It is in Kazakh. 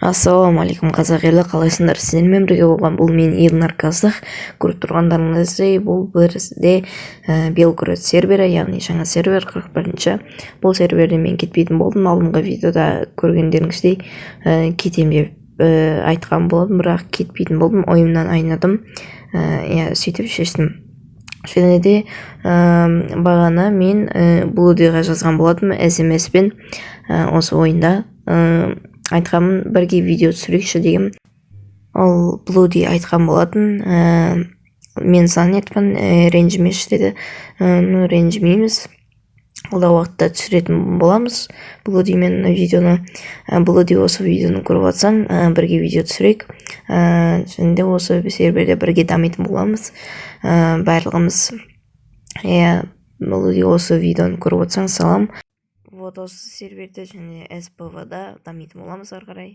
Ассалаумағалейкум, қазақ елі! Қалайсыңдар? Сіздермен бірге болған бұл мен, Елнар Казах. Көріп тұрғандарыңыздай, бұл бізде Белгород сервері, яғни жаңа сервер, 41-ші. Бұл серверден мен кетпейтін болдым. Алдыңғы видеода көргендеріңіздей, кетем деп айтқан болатынмын, бірақ кетпейтін болдым, ойымнан айныдым. Иә, сөйтіп шештім. Және де бағана мен Блудиға жазған болатынмын смс-пен. Осы ойында айтқанмын, бірге видео түсірейікші деген. Ол Блуди айтқан болатын, мен занятпын, ренжімеші деді. Ну, ренжімейміз, алдағы уақытта түсіретін боламыз Блудимен видеоны. Блуди, осы видеоны көріп жатсаң, бірге видео түсірейік және де осы серверде бірге дамитын боламыз барлығымыз. Иә, Блуди, осы видеоны көріп отырсаң, салам. Вот осы серверде және СПВ да дамитын боламыз ары қарай.